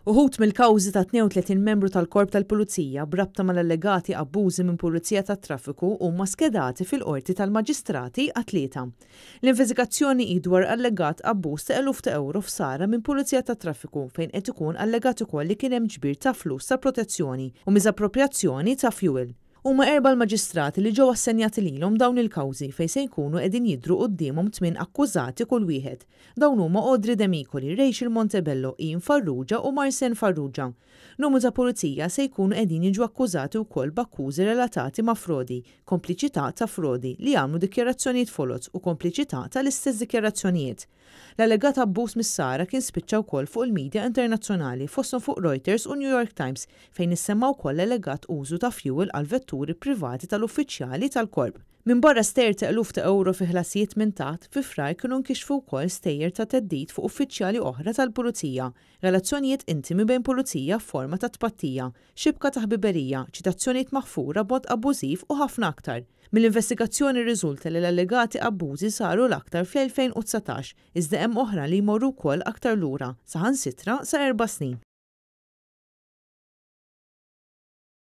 Uħud mill-kawżi ta' 32 membru tal-Korp tal-Pulizija b'rabta mal-allegati abbużi minn Pulizija tat-Traffiku huma skedati fil-Qorti tal-Maġistrati għat-Tlieta. L-investigazzjoni hi dwar allegat abbuż ta' eluf ta' ewro f'sara minn Pulizija tat-Traffiku fejn qed ikun allegat ukoll li kien hemm ġbir ta' flus ta' protezzjoni u miżapproprjazzjoni ta' fuel. Huma erbgħa l-Maġistrati li ġew assenjati lilhom dawn il-kawżi fejn se jkunu qegħdin jidhru quddiemhom tminn akkużati kull wieħed. Dawn huma Audrey Demicoli, Rachel Montebello, Ian Farrugia u Marcen Farrugia. Numru ta' Pulizija se jkunu qegħdin jiġu akkużati wkoll b'akkużi relatati ma' frodi, kompliċità ta' frodi, li għamlu dikjarazzjonijiet foloz u kompliċità tal-istess dikjarazzjonijiet. L-allegat abbuż mis-Sahara kien spiċċa wkoll fuq il-midja internazzjonali fosthom fuq Reuters u New York Times fejn issemma wkoll l-allegat użu ta' fjuwil għal vetturi privati tal-uffiċjali tal-Korp. Minbarra stejjer ta' eluf ta' ewro fi ħlasijiet minn taħt, fi Frar kienu nkixfu wkoll stejjer ta' theddid fuq uffiċjali oħra tal-Pulizija, relazzjonijiet intimi bejn pulizija f'forma ta' tpattija, xibka ta' ħbiberija, ċitazzjonijiet maħfura b'mod abbużiv u ħafna aktar. Mill-investigazzjoni rriżulta li l-allegati abbużi saru l-aktar fl-2019, iżda hemm oħra li jmorru wkoll aktar lura, saħansitra sa erba' snin.